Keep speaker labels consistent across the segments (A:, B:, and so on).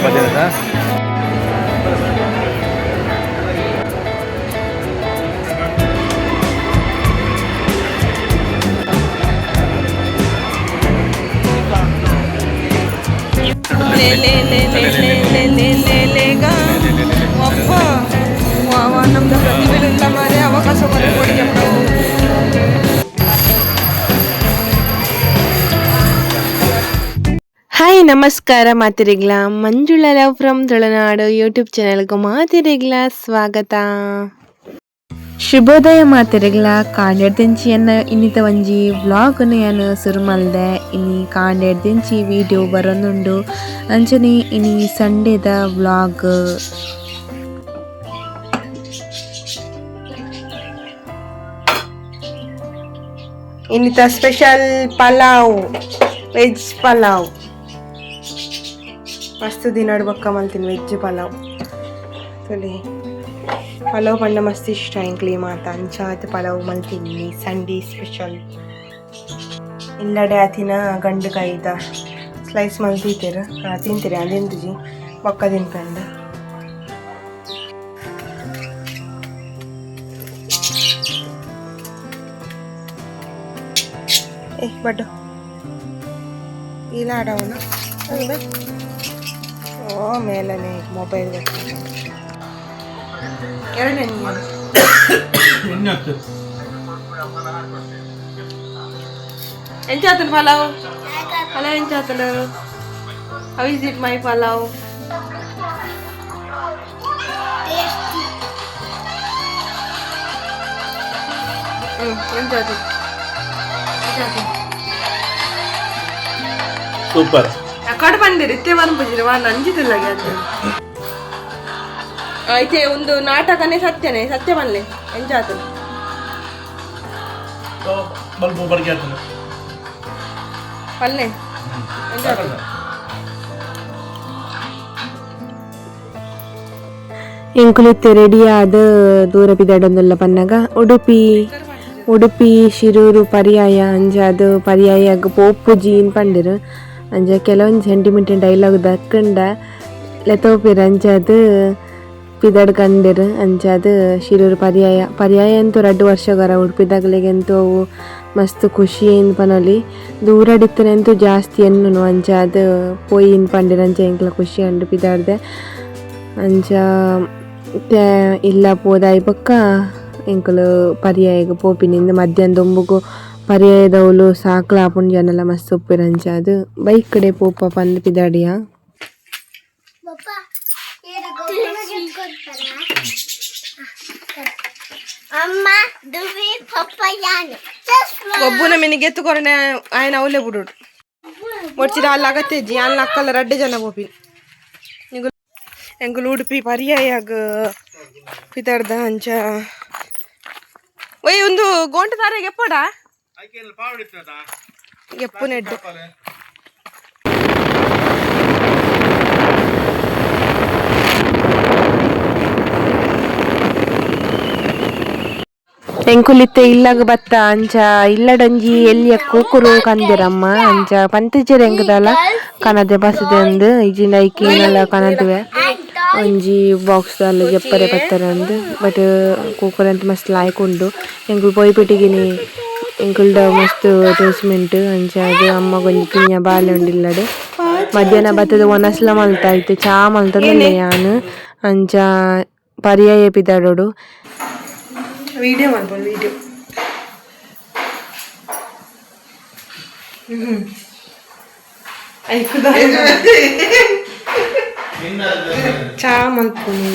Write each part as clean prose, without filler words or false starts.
A: ಭಜನೆ.
B: ಲೇ ಲೇ ಲೇ ಲೇ ಲೇ ಲೇ ಲೇ ಲೇ ಲೇಗ ಅಪ್ಪ, ವಾ ವಾ, ನಮ್ದು ಪ್ರತಿಭೆಲ್ಲ ಮಾರೆ ಅವಕಾಶ ಕೊಡಿ.
C: ಹಾಯ್, ನಮಸ್ಕಾರ ಮಾತಿರಿಗ್ಲ. Manjula love from Tulunadu YouTube ಚಾನೆಲ್ಗೂ ಮಾತಿರಿಗ್ಲ ಸ್ವಾಗತ. ಶುಭೋದಯ ಮಾತಿರಿಗ್ಲ. ಕಾಂಡೆಡ್ದಿಂಚಿಯನ್ನ ಇನ್ನಿತ ಒಂಜಿ ವ್ಲಾಗ್ನು ಯಾನ್ ಸುರು ಮಲ್ದೆ. ಇನಿ ಕಾಂಡೆಡ್ದಿಂಚಿ ವೀಡಿಯೋ ಬರೊಂದುಂಡು. ಅಂಚನೆ ಇನಿ ಸಂಡೇದ ವ್ಲಾಗ್.
B: ಇನ್ನಿತ ಸ್ಪೆಷಲ್ ಪಲಾವ್, ವೆಜ್ ಪಲಾವ್. ಮಸ್ತ್ ದಿನಡ್ ಬೊಕ್ಕ ಮಲ್ತೀನಿ ವೆಜ್ ಪಲಾವ್. ತುಲಿ, ಪಲಾವ್ ಪಂಡ ಮಸ್ತ್ ಇಷ್ಟ ಎಂಕ್ಲೆ ಮಾತ. ಅಂಚಾತ್ ಪಲಾವ್ ಮಲ್ತೀನಿ, ಸಂಡೇ ಸ್ಪೆಷಲ್. ಇಲ್ಲಡೆ ಆತಿನ ಗಂಡು ಕಾಯಿದ ಸ್ಲೈಸ್ ಮಲ್ತೀತೆರ್. ತಿಂತೀರಿ? ತಿಂತುಜಿ, ಬೊಕ್ಕ ತಿನ್ಪಂಡು. ಏ ಬಡ್ಡು ಇಲ್ಲ ಆಡವನ. ಓ, ಮೇಲನೆ ಮೊಬೈಲ್. ಎರಡನೇ.
A: ಎಣ್ಣೆ.
B: ಎಂಚಾತನ ಪಲಾವ್? ಪಲಾವ್ ಎಂಚಾತನ? How is it, my pulao?
D: Tasty.
B: ಎಂಚಾತು? ಎಂಚಾತು?
A: ಸೂಪರ್.
B: ಕಡ್ ಬಂದಿರಿ ಇತ್ತೆ ಪೂಜಿರಿ ವಾ ನಂಜಿದಿಲ್ಲ. ಅದು ಐತೆ ಒಂದು ನಾಟಕನೇ. ಸತ್ಯನೇ, ಸತ್ಯ ಬನ್ಲೆ, ಎಂಚಾತು?
A: ಬಲ್ಬು ಬಡಿಗೆ ಆಗ್ತದೆ.
B: ಪಲ್ಲೆ ಎಂಚಾತು?
C: ಎಂಕುಲಿತ್ತೆ ರೆಡಿ ಆದ್ ದೂರ ಪಿದಾಡೊಂದುಲ್ಲ ಪನ್ನಗ ಉಡುಪಿ, ಉಡುಪಿ ಶಿರೂರು ಪರ್ಯಾಯ. ಅಂಚಾದ್ ಪರ್ಯಾಯಗ್ ಪೋಪುಜೀನ್ ಪಂಡೆರ್. ಅಂಚ ಕೆಲವೊಂದು ಸೆಂಟಿಮೆಂಟ್ ಡೈಲಾಗ್ ದಕ್ಕಂಡ ಲೆತೋಪೆರ್. ಅಂಚಾದ್ ಪಿದಡ್ ಕಂಡೆರ್. ಅಂಚಾದ್ ಶಿರೂರು ಪರ್ಯಾಯ. ಪರ್ಯಾಯ ಅಂತೂ 2 ವರ್ಷಗರ ಉಡುಪಿದಾಗಲಿಗೆ ಅಂತೂ ಅವು ಮಸ್ತ್ ಖುಷಿ ಏನ್ ಪನೊಲಿ. ದೂರಡಿತ್ತನೆ ಅಂತೂ ಜಾಸ್ತಿ ಎನ್ನುನು. ಅಂಚಾದ್ ಪೋಯಿನ್ ಪಂಡೆರ್. ಅಂಚ ಎಂಕ್ಲ ಖುಷಿ ಅಂಡು ಪಿದಾಡ್ದೆ. ಅಂಚ ಇತ್ತೆ ಇಲ್ಲ ಪೋದಾಯಿ ಬೊಕ್ಕ ಎಂಕುಲು ಪರ್ಯಾಯಗ್ ಪೋಪಿನಿಂದ್. ಮಧ್ಯಾಹ್ನ ದೊಂಬುಗು ಪರ್ಯಾಯದವ್ಲು ಸಾಕ್ಲ ಆಪುಂಡು, ಜನಲ ಮಸ್ತ್ ಉಪ್ಪೆರ್. ಅಂಚಾದ್ ಬೈಕ್ ಕಡೆ ಪೋಪ ಪಂದ್ ಪಿದಾಡಿಯ.
D: ಪಪ್ಪ, ಗೊಬ್ಬರ ಕೊಡ್ತಾರ ಅಮ್ಮ ದುಬಿ ಪಪ್ಪ ಯಾನು.
B: ಒಬ್ಬನ ಮಿನಿಗೆ ಎತ್ತು ಕೊರನೆ ಆಯನ ಅವಲೇ ಬಿಡು ಮೊಡ್ಚಿದ. ಅಲ್ಲಿ ಅಗತ್ಯ ಅಲ್ಲ ಅಕ್ಕಲ್ಲ ರಡ್ಡೆ ಜನ ಪೋಪಿ. ನಿಗುಲು ಎಂಕುಲು ಉಡುಪಿ ಪರ್ಯಾಯಗ್ ಪಿದಾಡ್ದ. ಅಂಚ ಒಯ್ ಒಂದು ಗೋಂಟು ತಾರೆಗೆ ಎಪ್ಪಡ ಎಪ್ಪು ನೆಡ್ಡು.
C: ಎಂಕುಲಿತ್ತೆ ಇಲ್ಲಗ್ ಬತ್ತ. ಅಂಚ ಇಲ್ಲಡಂಜಿ ಎಲ್ಲಿಯ ಕೂಕುರು ಕಂದಿರಮ್ಮ. ಅಂಚ ಪಂತಿಜೆರ್ ಎಂಕುದಲ ಕನದೆ ಬಸದೆ ಅಂದ್. ಇಜಿಂಡ ಐಕ್ ಏನಲ ಕನದುವೆ ಒಂಜಿ ಬಾಕ್ಸ್ ದಾಲ ಜಪ್ಪರೆ ಬತ್ತರ ಅಂದ್. ಬಟ್ ಕೂಕುರು ಅಂತ ಮಸ್ತ್ ಲಾಯ್ಕ್ ಉಂಡು. ಎಂಕುಲು ಪೋಯಿಪೆಟ್ಟಿಗಿನಿ ಎಂಕುಲ್ಡ ಮಸ್ತ್ ಅಟ್ಯಾಚ್ಮೆಂಟ್. ಅಂಚ ಅದು ಅಮ್ಮಗೊಂಜಿ ಕಿನ್ಯ ಬಾಲೆ ಉಂಡು ಇಲ್ಲಡೆ. ಮಧ್ಯಾಹ್ನ ಬತ್ತದ ವನಸ್ಲ ಮಲ್ತ ಇತ್ತೆ ಚಾ ಮಲ್ತೊಂದುಲ್ಲೆ ಯಾನ್. ಅಂಚ ಪರ್ಯಾಯ ಪಿದಾಡೋಡು.
B: ವಿಡಿಯೋ ಮಾಡ್ಬೋದು, ವಿಡಿಯೋ. ಐಕುದ ಚಾ ಮಲ್ಪುನಿ.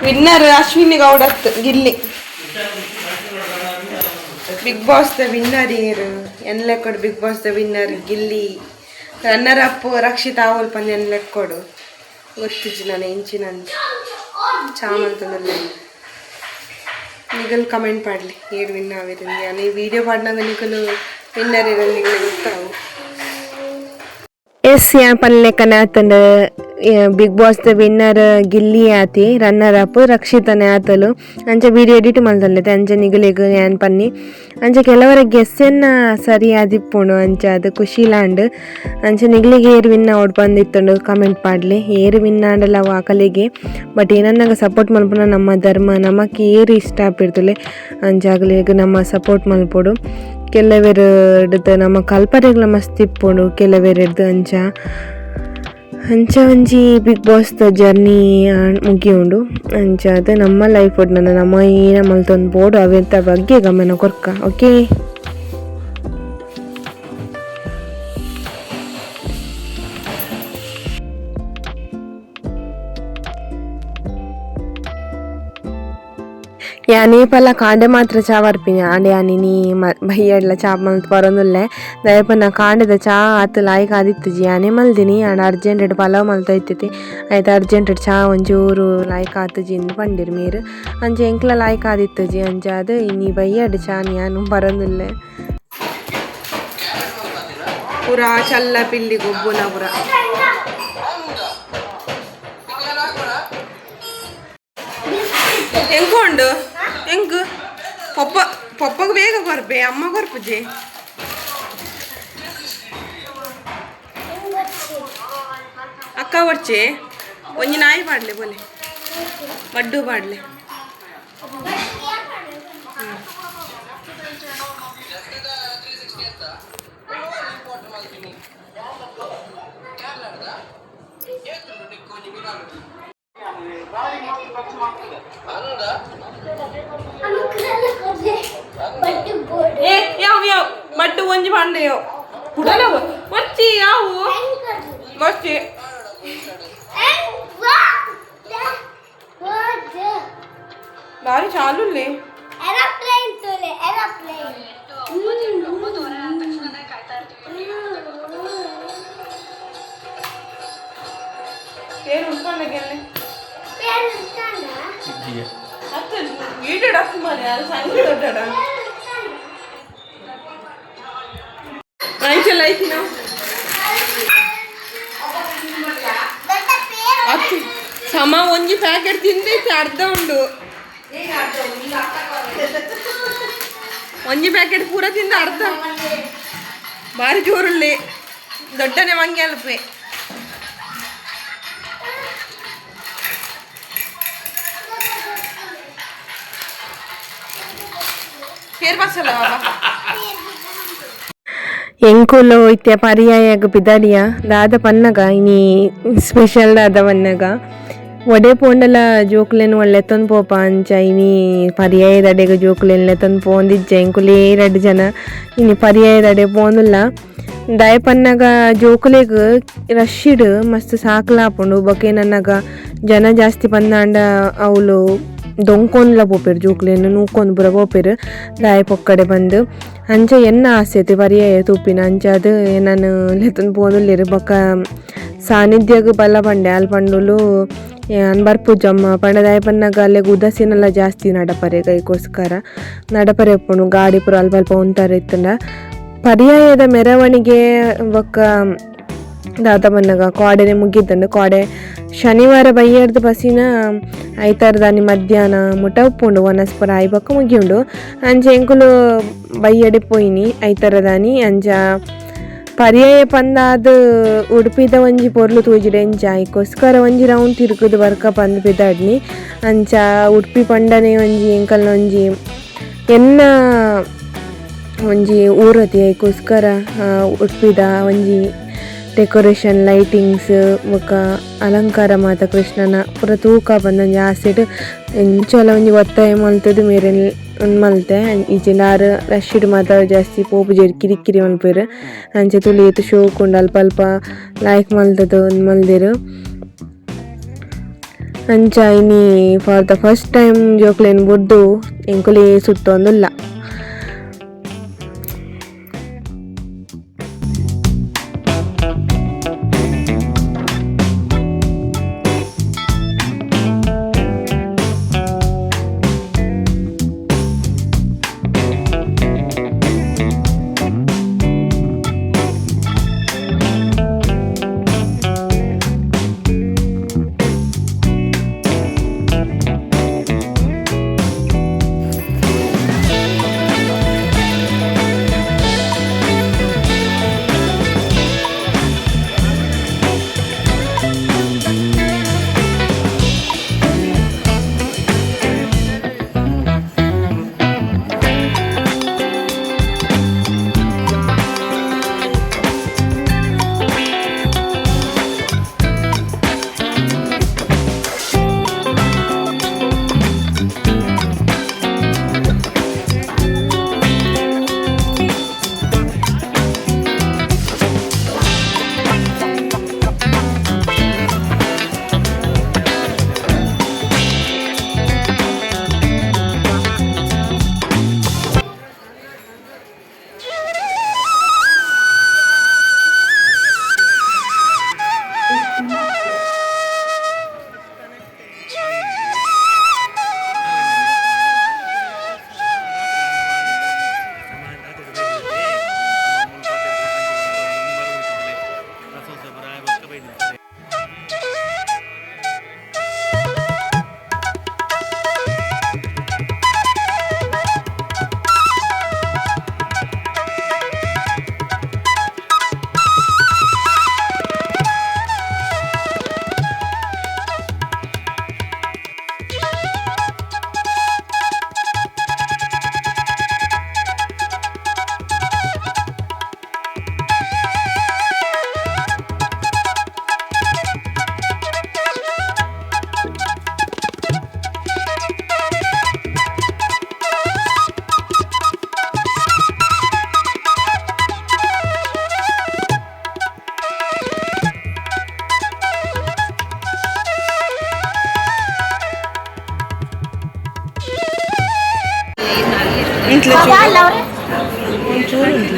B: Winner Ashwini Gowda Gilli. Bigg Boss the winner ಏರು ಎನ್ ಲೆಕ್ಕೊಡು? Big boss the winner Gilli, runner up Rakshita ಅವಲ್ ಪಂದ್ ಎನ್ ಲೆಕ್ಕೊಡು. ಗೊತ್ತಿಜ್ಜಿ ನಾನು ಎಂಚಿನ ಚಾ ಮಲ್ತೊಂದುಲ್ಲೆ. ನಿಗಲ್ ಕಮೆಂಟ್ ಪಾಡ್ಲಿ, ಏರ್ ವಿನ್ ಆವಿರಂದು. ಯಾನ್ ಈ ವಿಡಿಯೋ ಪಾಡ್ನಾಗ ನಿಕುಲು ವಿನ್ನರ್ ಇರಲ್, ನಿಗಲ್ ಗೊತ್ತಾವು.
C: ಎಸ್, ಯಾನ್ ಪನ್ಲೆಕ್ಕನೆ ಆತಂಡ್. ಬಿಗ್ ಬಾಸ್ ದ ವಿನ್ನರ್ ಗಿಲ್ಲಿ ಆತಿ, ರನ್ನರ್ ಅಪ್ ರಕ್ಷಿತನೆ ಆತಲು. ಅಂಚ ವಿಡಿಯೋ ಎಡಿಟ್ ಮಲ್ತೊಂದಿತ್ತೆ ಅಂಚ ನಿಗುಲೆಗ್ ಯಾನ್ ಪನ್ನಿ. ಅಂಚ ಕೆಲವರ ಗೆಸ್ಸೆನ್ನ ಸರಿಯಾದಿಪ್ಪುಂಡು, ಅಂಚ ಅದು ಖುಷಿಲಾಂಡ್. ಅಂಚ ನಿಗುಲೆಗ್ ಏರ್ ವಿನ್ ಆವೊಡು ಪಂದಿತ್ತುಂಡು ಕಮೆಂಟ್ ಪಾಡ್ಲೆ. ಏರ್ ವಿನ್ ಆಂಡಲ ಅವು ಅಕಲೆಗೆ, ಬಟ್ ಏನನ್ನಾಗ ಸಪೋರ್ಟ್ ಮಲ್ಪುನ ನಮ್ಮ ಧರ್ಮ. ನಮಕ್ ಏರ್ ಇಷ್ಟ ಆಪಿರ್ತಲೆ ಅಂಚ ಅಗಲೆಗ್ ನಮ್ಮ ಸಪೋರ್ಟ್ ಮಲ್ಪೊಡು. ಕೆಲವೆರ್ ನಮ್ಮ ಕಲ್ಪರೆಗ್ಲ ಮಸ್ತ್ ಇಪ್ಪುಂಡು ಕೆಲವೆರೆಡ್ದ್. ಅಂಚ ಅಂಚ ಒಂಜಿ ಬಿಗ್ ಬಾಸ್ ದ ಜರ್ನಿ ಮುಗಿಯುಂಡು. ಅಂಚ ಅದು ನಮ್ಮ ಲೈಫ್ ನಮ್ಮ ಏನ ಮಲ್ತೊಂದು ಬೋಡು ಅವೆತ ಬಗ್ಗೆ ಗಮನ ಕೊರ್ಕ. ಓಕೆ. ಯಾನ್ ಏಪಲ ಕಾಂಡೆ ಮಾತ್ರ ಚಾ ಪರ್ಪಿನಿ, ಆಂಡ ಯಾನ್ ಇನಿ ಬಯ್ಯಡ್ಲ ಚಾ ಮಲ್ತ್ ಪರೊಂದುಲ್ಲೆ. ದಾಯೆ ಪಂಡ ಕಾಂಡೆದ ಚಾ ಆತ್ ಲಾಯ್ಕ್ ಆದಿತ್ತುಜಿ. ಯಾನೇ ಮಲ್ದಿನಿ, ಆಂಡ ಅರ್ಜೆಂಟ್ ಪಲಾವ್ ಮಲ್ತ ಇತ್ತಿತಿ, ಐತ ಅರ್ಜೆಂಟ್ ಚಾ ಒಂಚೂರು ಲಾಯ್ಕ್ ಆತುಜಿ ಇಂದ್ ಪಂಡೆರ್ ಮೇರ್. ಅಂಚ ಎಂಕ್ಲ ಲಾಯ್ಕ್ ಆದಿತ್ತುಜಿ, ಅಂಚಾದ್ ಇನಿ ಬಯ್ಯಡ್ ಚಾನ್ ಯಾನ್ ಪರೊಂದುಲ್ಲೆ.
B: ಪೂರಾ ಚಲ್ಲ ಪಿಲ್ಲಿ ಗೊಬ್ಬುನ ಪೂರ. ಎಂಕು ಉಂಡು ಎಂಕು ಪಪ್ಪ ಪಪ್ಪಗೆ ಬೇಗ ಕೊರ್ಪೆ, ಅಮ್ಮ ಕೊರ್ಪುಜಿ. ಅಕ್ಕ ಕೊರ್ಚೆ ಒಂಜಿ ನಾಯಿ ಪಾಡ್ಲೆ ಬೋಲೆ ಬಡ್ಡು ಪಾಡ್ಲೆ. ಏ ಯಾವ ಯಾವ ಬಡ್ಡು ಒಂಜಿ ಪಾಂಡೆಯೋ ಕುಡಲ ಒಚ್ಚಿ ಯಾವು ಒಚ್ಚಿ. ಬಾರಿ ಚಾಲುಲ್ಲೆ.
D: Aeroplane ತುಲೆ, aeroplane.
B: పేరు ಉಟ್ಕೊಂಡಾಗೆಲ್ಲ ಅತ್ತ ವೀಡಿಯೋ ಡಾಕ್ ಮಾರೆ ಅದು ಸಂಗೀತ ದೊಡ್ಡ ಅಂಚೆಲ್ಲ ಐತಿ ನಾವು. ಅತ್ತು ಸಮ ಒಂಜಿ ಪ್ಯಾಕೆಟ್ ತಿಂದೈತೆ, ಅರ್ಧ ಉಂಡು. ಒಂಜಿ ಪ್ಯಾಕೆಟ್ ಪೂರ ತಿಂದ ಅರ್ಧ. ಬಾರಿ ಜೋರುಳ್ಳಿ ದೊಡ್ಡನೆ ಮಂಗೆ ಅಲ್ಪೆ. ಪೇರ್ ಬಸ್ಸಲ್ಲ ಬಾಬಾ.
C: ಎಂಕುಲು ಇತ್ತೆ ಪರ್ಯಾಯಗ್ ಪಿದಡಿಯ. ದಾದ ಪನ್ನಗ ಇನಿ ಸ್ಪೆಷಲ್ ದಾದ ಪನ್ನಗ ಒಡೆ ಪೋಂಡಲ ಜೋಕುಲೆನ್ ಒಳ್ಳೆ ಪೋಪ. ಅಂಚ ಇನಿ ಪರ್ಯಾಯದಡೆಗ್ ಜೋಕುಲೆನ್ ಲೆತ್ತೊಂದು ಪೋಂದಿಜ್ಜ. ಎಂಕುಲೇ ರಡ್ಡ್ ಜನ ಇನಿ ಪರ್ಯಾಯದಡೆ ಪೋಂದುಲ್ಲ. ದಾಯೆ ಪನ್ನಗ ಜೋಕುಲೆಗ್ ರಶ್ ಮಸ್ತ್ ಸಾಕಲಾಪುಂಡು. ಬೊಕ ಏನನ್ನಗ ಜನ ಜಾಸ್ತಿ ಪಂದಾಂಡ ಅವ್ಲು ದೊಂಕೊಂದ್ಲ ಪೋಪೆರ್, ಜೋಕುಲೆನ್ ನೂಕೊಂದು ಪೂರ ಪೋಪೆರ್ ದಾಯೆ ಪೊಕ್ಕಡೆ ಬಂದು. ಅಂಚ ಎನ್ನ ಆಸೆ ಪರ್ಯಾಯ ತೂಪಿನ. ಅಂಚಾದ್ ಎನನ್ ಲೆತ್ತೊಂದು ಪೋವೊಂದುಲ್ಲೆರ್. ಬೊಕ ಸಾನ್ನಿಧ್ಯಗ್ ಬಲ್ಲ ಪಂಡೆ, ಅಲ್ ಪಂಡುಲು ಯಾನ್ ಬರ್ಪುಜಮ್ಮ ಪಂಡ. ದಾಯೆ ಪನ್ನಗ ಅಲ್ಲೆಗ್ ಉದಾಸೀನಲ ಜಾಸ್ತಿ ನಡಪರೆ, ಐಕೋಸ್ಕರ ನಡಪರೆ ಉಪ್ಪುಂಡು ಗಾಡಿ ಪೂರ ಅಲ್ಪ ಅಲ್ಪ ಉಂತಾರೆ ಇತ್ತುಂಡ. ಪರ್ಯಾಯದ ಮೆರವಣಿಗೆ ಬೊಕ್ಕ ದಾದ ಪನ್ನಗ ಕೋಡೆನೆ ಮುಗಿದ್ಂಡ್. ಕೋಡೆ ಶನಿವಾರ ಬಯ್ಯರ್ದ್ ಬಸಿನ ಐತಾರದಾನಿ ಮಧ್ಯಾಹ್ನ ಮುಟ ಉಪ್ಪುಂಡು ವನಸ್ ಪೂರ ಆಯಿ ಬೊಕ್ಕ ಮುಗಿಯುಂಡು. ಅಂಚ ಎಂಕುಲು ಬಯ್ಯಡೆ ಪೋಯಿನಿ ಐತಾರದಾನಿ. ಅಂಚ ಪರ್ಯಾಯ ಪಂದಾದ್ ಉಡುಪಿದ ಒಂಜಿ ಪೊರ್ಲು ತೋಜಿಡ ಎಂಚ ಐಕೋಸ್ಕರ ಒಂಜಿ ರೌಂಡ್ ತಿರುಗುದು ಬರ್ಕ ಪಂದ್ ಪಿದಾಡ್ನಿ. ಅಂಚ ಉಡುಪಿ ಪಂಡನೆ ಒಂಜಿ ಎಂಕಲ್ನ ಒಂಜಿ ಎನ್ನ ಒಂಜಿ ಊರತಿ, ಐಕೋಸ್ಕರ ಉಡುಪಿದ ಒಂಜಿ ಡೆಕೋರೇಷನ್ ಲೈಟಿಂಗ್ಸ್ ಬೊಕ ಅಲಂಕಾರ ಮಾತ ಕೃಷ್ಣನ ಪೂರ ತೂಕ ಪಂದ್ ಒಂಜಿ ಆಸೆಡ್ ಎಂಚಲ ಒಂಜಿ ಒತ್ತಾಯ ಮಲ್ತುದು ಮೇರೆನ್ ಉಂದು ಮಲ್ತೆ. ಇಜ್ಜಿಂಡ ಆರ್ ರಶ್ ಮಾತ ಜಾಸ್ತಿ ಪೋಪುಜೆರ್, ಕಿರಿ ಕಿರಿ ಮನ್ಪುವೆರ್. ಅಂಚ ತೂಲೆ ಏತ್ ಶೋಕು ಉಂಡು, ಅಲ್ಪ ಅಲ್ಪ ಲೈಕ್ ಮಲ್ತುದು ಉಂದು ಮಲ್ದೆರ್. ಅಂಚ ಇನಿ ಫಾರ್ the first time ಜೋಕ್ಲೆನ್ ಬುಡ್ದು ಎಂಕುಲೇ ಸುತ್ತೊಂದುಲ್ಲ.
B: ಒಂಚೂರು ಉಂಟು.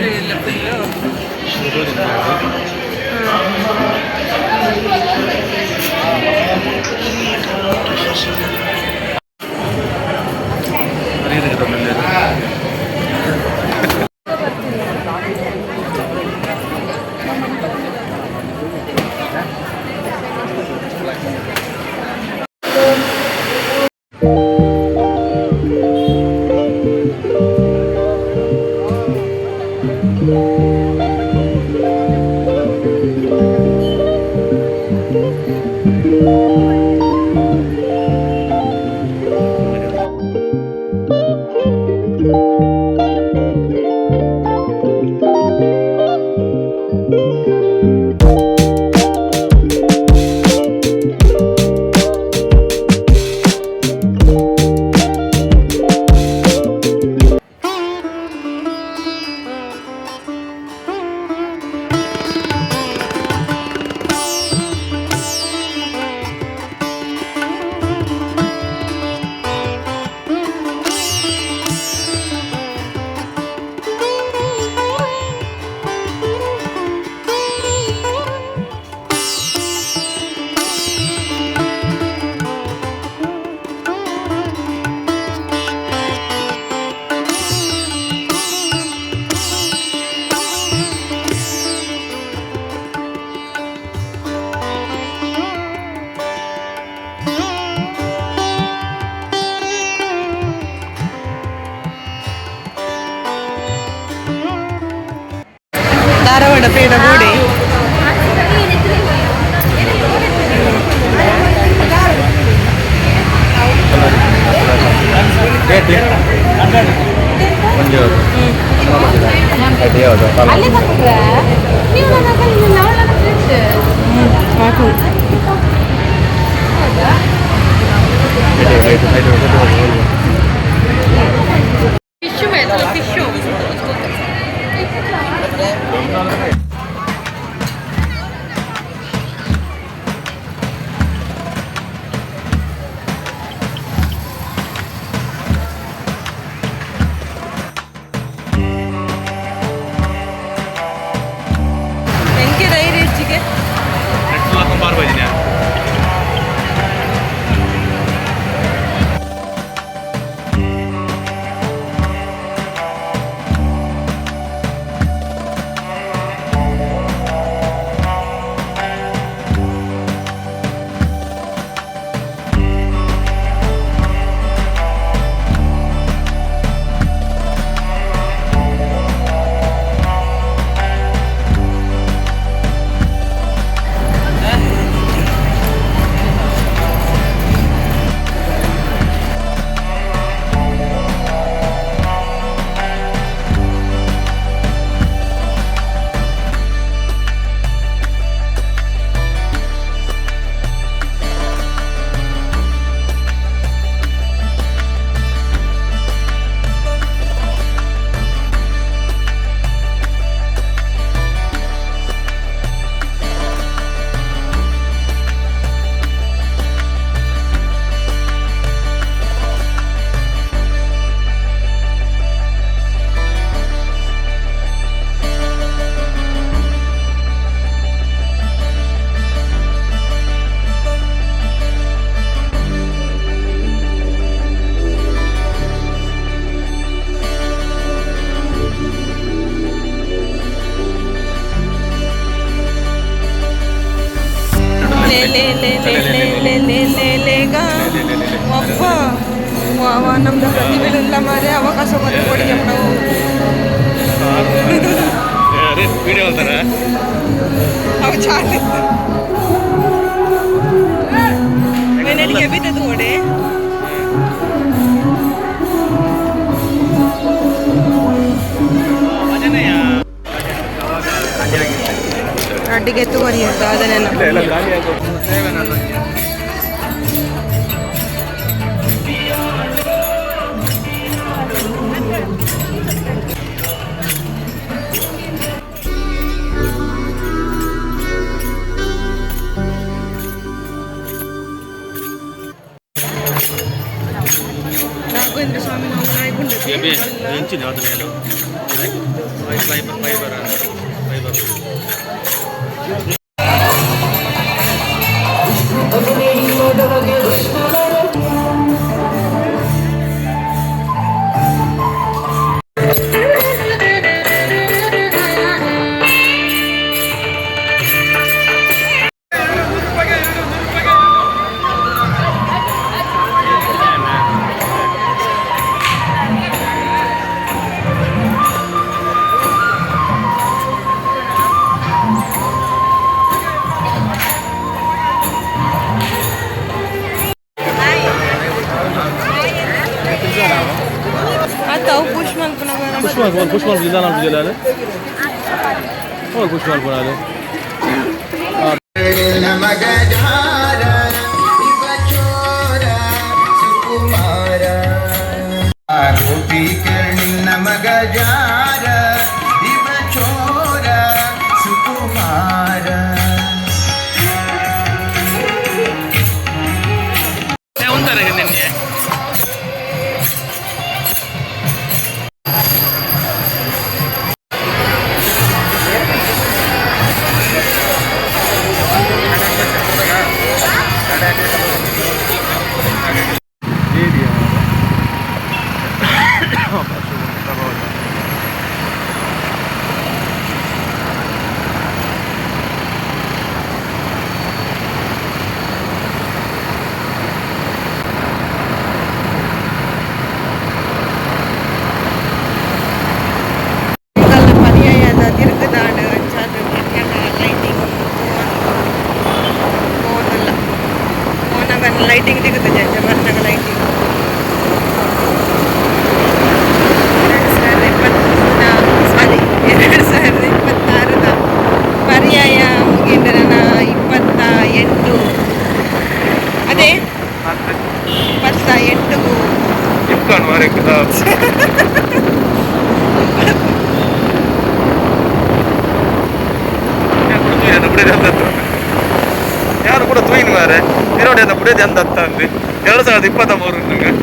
B: ಧಾರವಾಡ ಪೇಡ ಬೋಡೆ. ಎಂಕೆ ಧೈರ್ಯ ಹೆಚ್ಚಿಗೆ. ಲೇ ಲೇ ಲೇ ಲೇ ಲೇ ಲೇ ಲೇ ಲೇ ಲೇಗ ಅಪ್ಪ ವಾ ವಾ, ನಮ್ದು ಪ್ರತಿಭೆಲ್ಲ ಮಾರೆ ಅವಕಾಶ ಕೊಟ್ಟು ಕೊಡಿ ನಾವು.
A: ವಿಡಿಯೋ ಅಂತಾರೆ.
B: ಅವು ಚಾಲು ಮನೆಗೆ ಬಿದ್ದದು ಓಡೆ. ಅಡ್ಡಿಗೆ ಎತ್ತು ಅಂತ ಅದನ್ನೆಲ್ಲ. ರಾಘವೇಂದ್ರ ಸ್ವಾಮಿ ನಾವು ನಾಯಕುಂಡ.
A: ಎಂಚಿನ ಅದನ್ನೇನು? Fibre fibre fibre.
B: ಅವು ಪುಷ್ ಮಲ್ಪುನ.
A: ಪುಷ್ ಮಲ್ಪು, ಪುಷ್ ಮಲ್ಪು, ನಿಧಾನ ಮಲ್ಪುಜಲ್ಲ. ಹೋಗಿ ಪುಷ್ ಮಲ್ಪುನಾಲು.
E: ನಮಗಜಾರ ಚೋರ ಸುಕುಮಾರ ಗೋಪಿ ನಮಗಜಾರ ಇವ ಚೋರ ಸುಕುಮಾರ.
A: ಉಂತಾರೆ ನಿನ್ನೆ.
B: ಎಂಕಲ್ನ ಪರ್ಯಾಯದ ತಿರುಗುದಾಡು ಅಂಚಾದ್ ಮಧ್ಯಾಹ್ನ ಲೈಟಿಂಗ್ ಪೋವೊಂದುಲ್ಲ. ಪೋನಗ ಲೈಟಿಂಗ್ ತಿಕ್ಕುತ್ತೆ, ಅಂಚ ಬರ್ನಗ ಲೈಟಿಂಗ್. 2023, ಸಾರಿ, 2026ದ ಪರ್ಯಾಯ ಮುಗಿಂಡ ನನ್ನ 28, ಅದೇ 28.
A: ಇಟ್ಕೊಂಡು ಮಾರಕ್ಕೆ. ಯಾರು ಕೂಡ ತೂಯಿನ ಮಾರೆ ಎರಡು ಅಂತ ಬುಡೇದಿ ಅಂತ ಅಂದು 2023.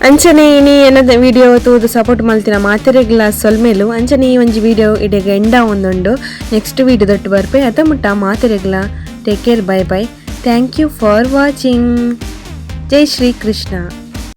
C: ಅಂಚನೆ ಇನಿ ಏನದ ವಿಡಿಯೋ ತೂದು ಸಪೋರ್ಟ್ ಮಲ್ತಿನ ಮಾತೆರೆಗ್ಲ ಸೊಲ್ಮೆಲು. ಅಂಚನೆ ಈ ಒಂಜಿ ವಿಡಿಯೋ ಇಡೆಗ್ ಎಂಡ ಒಂದುಂಡು. ನೆಕ್ಸ್ಟ್ ವಿಡಿಯೋ ದೊಟ್ಟು ಬರ್ಪೆ. ಅತ ಮುಟ್ಟ ಮಾತೆರೆಗ್ಲ take care, bye bye, thank you for watching. Jai Shri Krishna.